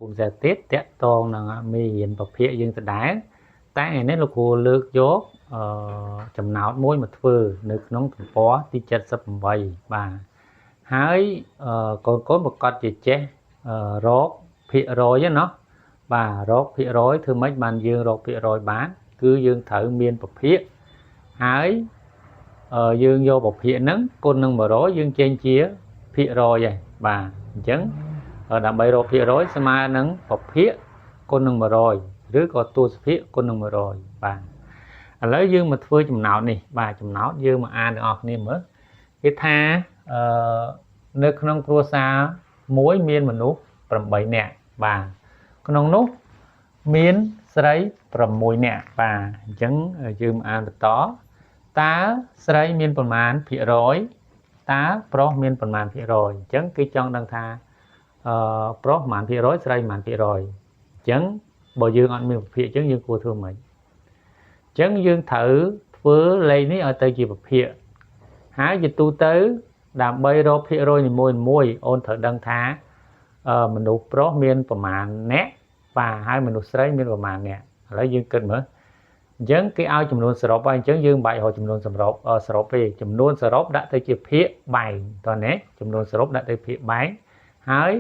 ភូមិសាស្ត្រទៀតតកតងនឹងមេរៀនពភាកយើងដដែលតែថ្ងៃនេះលោកគ្រូលើកយកអឺចំណោទមួយមកធ្វើនៅក្នុងទំព័រទី78បាទហើយកូនកូនប្រកាសជាចេះរកភាគរយណាបាទរកភាគរយធ្វើម៉េចបានយើងរកភាគរយបានគឺយើងត្រូវមានពភាកហើយយើងយកពភាកហ្នឹងគុណនឹង100យើងចេញជាភាគរយហើយបាទអញ្ចឹងដើម្បីរកភាគរយស្មើនឹងពភាកគុណនឹង100ឬក៏ទសភាគគុណនឹង100បាទឥឡូវយើងមកធ្វើចំណោទនេះបាទចំណោទយើងមកអានទាំងអស់គ្នាមើលគេថាអឺនៅក្នុងគ្រួសារមួយមានមនុស្ស8នាក់បាទក្នុងនោះមានស្រី6នាក់បាទអញ្ចឹងយើងមកអានបន្តតើស្រីមានប្រមាណភាគរយតើប្រុសមានប្រមាណភាគរយអញ្ចឹងគេចង់ដឹងថាប្រុសប្រមាណភាគរយស្រីប្រមាណភាគរយអញ្ចឹងបើយើងអត់មានពភាកអញ្ចឹងយើងគួរធ្វើម៉េចអញ្ចឹងយើងត្រូវធ្វើលេខនេះឲ្យទៅជាពភាកហើយជាទូទៅដើម្បីរកភាគរយនីមួយៗអូនត្រូវដឹងថាមនុស្សប្រុសមានប្រមាណអ្នកបាទហើយមនុស្សស្រីមានប្រមាណអ្នកឥឡូវយើងគិតមើលអញ្ចឹងគេឲ្យចំនួនសរុបហើយអញ្ចឹងយើងមិនបាច់រកចំនួនសរុបសរុបទេចំនួនសរុបដាក់ទៅជាភាគបែងតោះណាចំនួនសរុបដាក់ទៅភាគបែងហើយ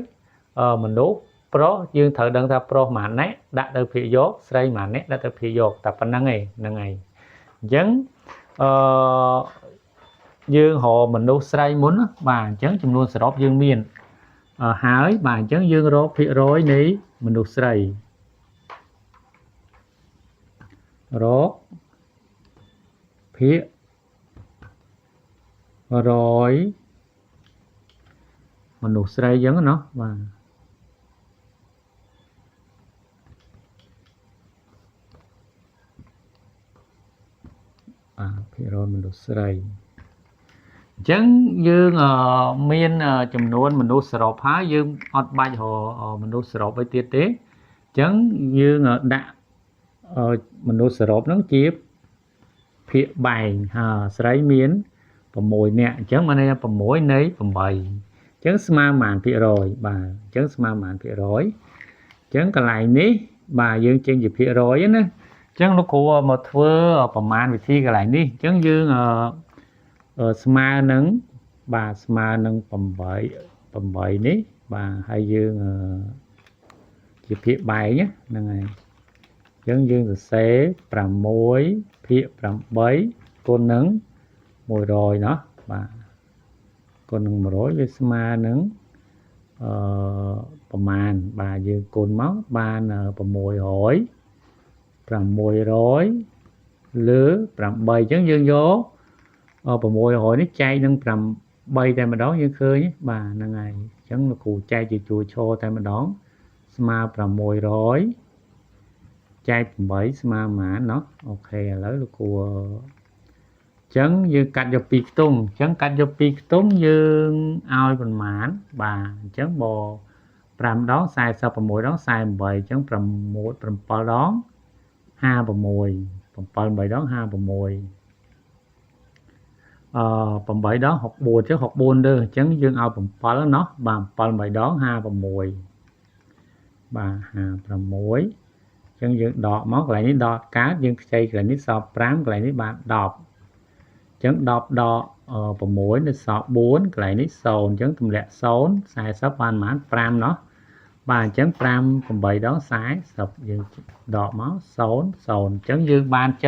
មនុស្សប្រុសយើងត្រូវដឹងថាប្រុសប៉ុន្មានអ្នកដាក់ទៅភាគយកស្រីប៉ុន្មានអ្នកដាក់ទៅភាគយកតែប៉ុណ្្នឹងឯងហ្នឹងឯងអញ្ចឹងអឺយើងរកមនុស្សស្រីមុនបាទអញ្ចឹងចំនួនសរុបយើងមានហើយបាទអញ្ចឹងយើងរកភាគរយនៃមនុស្សស្រីរកភាគរយមនុស្សស្រីអញ្ចឹងណាបាទបាទភាគរយមនុស្សស្រីអញ្ចឹងយើងមានចំនួនមនុស្សសរុបហើយយើងអត់បាច់រកមនុស្សសរុបអីទៀតទេអញ្ចឹងយើងដាក់មនុស្សសរុបហ្នឹងជាភាគបែងហើយស្រីមាន6នាក់អញ្ចឹងបានន័យថា6នៃ8អញ្ចឹងស្មើប៉ុន្មានភាគរយបាទអញ្ចឹងស្មើប៉ុន្មានភាគរយអញ្ចឹងកន្លែងនេះបាទយើងចេញជាភាគរយណាអញ្ចឹងលោកគ្រូមកធ្វើប្រមាណវិធីកន្លែងនេះអញ្ចឹងយើងស្មើនឹងបាទស្មើនឹង8នេះបាទហើយយើងជាភាគបែងហ្នឹងហើយអញ្ចឹងយើងសរសេរ6ភាគ8គុណនឹង100ណោះបាទគុណនឹង100វាស្មើនឹងអឺប្រមាណបាទយើងគុណមកបាន600 600លើ8អញ្ចឹងយើងយក600នេះចែកនឹង8តែម្ដងយើងឃើញបាទហ្នឹងហើយអញ្ចឹងលោកគ្រូចែកជាជួរឈរតែម្ដងស្មើ600ចែក8ស្មើប៉ុន្មានណោះអូខេឥឡូវលោកគ្រូអញ្ចឹងយើងកាត់យក2ខ្ទង់អញ្ចឹងកាត់យក2ខ្ទង់យើងឲ្យប្រមាណបាទអញ្ចឹងបើ5ដង46ដង48អញ្ចឹង6 7ដង56 7 8ដង56អឺ8ដង64អញ្ចឹង64ទៅអញ្ចឹងយើងឲ្យ7ណោះបាទ7 8ដង56បាទ56អញ្ចឹងយើងដកមកកន្លែងនេះដកកើតយើងខ្ចីកន្លែងនេះសល់5កន្លែងនេះបាន10អញ្ចឹង10ដក6នៅសល់4កន្លែងនេះ0អញ្ចឹងទម្លាក់0 40បានប៉ុន្មាន5ណោះបាទអញ្ចឹង5 8ដង40យើងដកមក0 0អញ្ចឹងយើងបាន75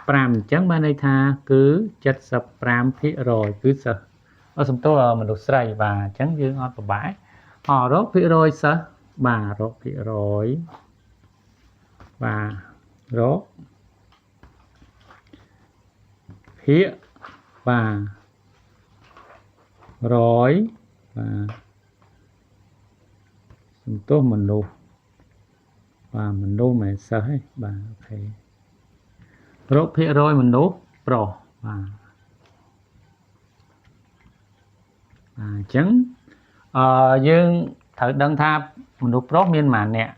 អញ្ចឹងបានន័យថាគឺ75%គឺសិស្សសំទោសមនុស្សស្រីបាទអញ្ចឹងយើងអត់ពិបាកអរកភាគរយសិស្សបាទរកភាគរយបាទរកភាគបាទរយបាទសំទោសមនុស្សបាទមនុស្សមិនសិស្សទេបាទអូខេរកភាគរយមនុស្សប្រុសបាទបាទអញ្ចឹងអឺយើងត្រូវដឹងថាមនុស្សប្រុសមានប៉ុន្មានអ្នក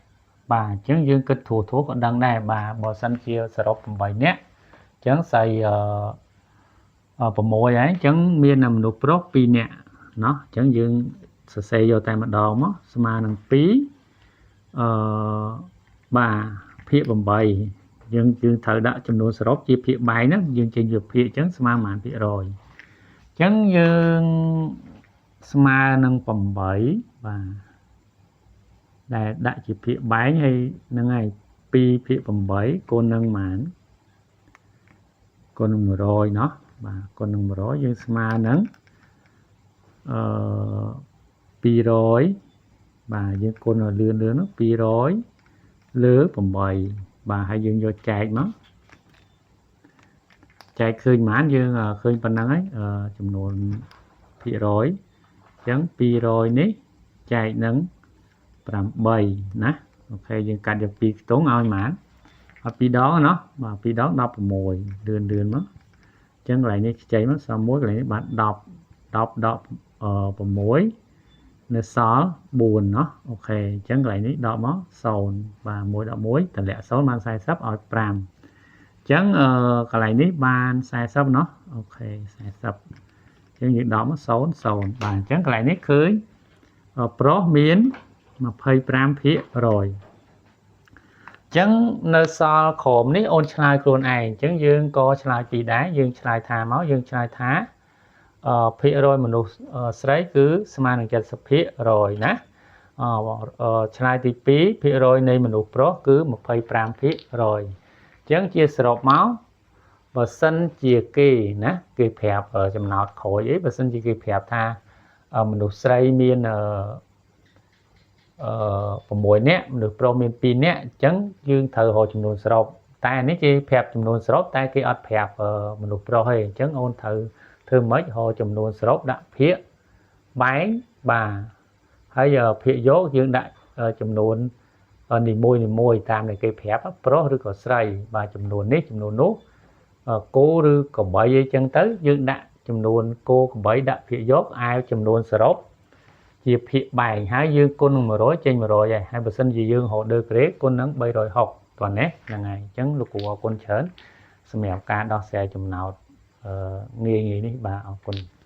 បាទអញ្ចឹងយើងគិតត្រួសត្រាសក៏ដឹងដែរបាទបើសិនជាសរុប8នាក់អញ្ចឹងស្អីអឺ6ហើយអញ្ចឹងមានមនុស្សប្រុស2នាក់ណោះអញ្ចឹងយើងសរសេរយកតែម្ដងមកស្មើនឹង2 អឺបាទភាគ8យើងយើងត្រូវដាក់ចំនួនសរុបជាភាគបែងហ្នឹងយើងចេញជាភាគអញ្ចឹងស្មើប៉ុន្មានភាគរយអញ្ចឹងយើងស្មើនឹង8បាទដែលដាក់ជាភាគបែងហើយហ្នឹងហើយ2ភាគ8គុណនឹងប៉ុន្មានគុណនឹង100ណោះបាទគុណនឹង100យើងស្មើនឹងអឺ200បាទយើងគុណឲ្យលឿនលឿននោះ200លើ8បាទហើយយើងយកចែកមកចែកឃើញប៉ុន្មានយើងឃើញប៉ុណ្ណឹងហើយចំនួនភាគរយអញ្ចឹង200នេះចែកនឹង8ណាOK យើងកាត់យក2ខ្ទង់ឲ្យប៉ុន្មានឲ្យ2ដងណោះបាទ2ដង16លឿនលឿនមកអញ្ចឹងកន្លែងនេះខ្ចីមកសល់1កន្លែងនេះបាន10 10 10 6នៅសល់4ណោះOK អញ្ចឹងកន្លែងនេះដកមក0បាទ1ដក1តម្លាក់0បាន40ឲ្យ5អញ្ចឹងអឺកន្លែងនេះបាន40ណោះOK 40អញ្ចឹងយើងដកមក0 0បាទអញ្ចឹងកន្លែងនេះឃើញប្រុសមាន25ភាគរយអញ្ចឹងនៅសល់ក្រោមនេះអូនឆ្លើយខ្លួនឯងអញ្ចឹងយើងក៏ឆ្លើយពីរដែរយើងឆ្លើយថាមកយើងឆ្លើយថាអឺភាគរយមនុស្សស្រីគឺស្មើនឹង70ភាគរយណាអឆ្លើយទី2ភាគរយនៃមនុស្សប្រុសគឺ25ភាគរយអញ្ចឹងជាសរុបមកបើសិនជាគេណាគេប្រាប់ចំណោទក្រោយអីបើសិនជាគេប្រាប់ថាមនុស្សស្រីមានអឺ6នាក់មនុស្សប្រុសមាន2នាក់អញ្ចឹងយើងត្រូវរកចំនួនសរុបតែនេះគេប្រាប់ចំនួនសរុបតែគេអត់ប្រាប់មនុស្សប្រុសទេអញ្ចឹងអូនត្រូវធ្វើម៉េចរកចំនួនសរុបដាក់ភាគបែងបាទហើយភាគយកយើងដាក់ចំនួននីមួយនីមួយតាមដែលគេប្រាប់ប្រុសឬក៏ស្រីបាទចំនួននេះចំនួននោះគោឬក្របីអីចឹងទៅយើងដាក់ចំនួនគោក្របីដាក់ភាគយកឯចំនួនសរុបជាភាគបែងហើយយើងគុណនឹង100ចេញ100ហើយហើយបើសិនជាយើងរកដឺក្រេគុណនឹង360តោះនេះហ្នឹងហើយអញ្ចឹងលោកគ្រូអរគុណច្រើនសម្រាប់ការដោះស្រាយចំណោទងាយងាយនេះបាទអរគុណ។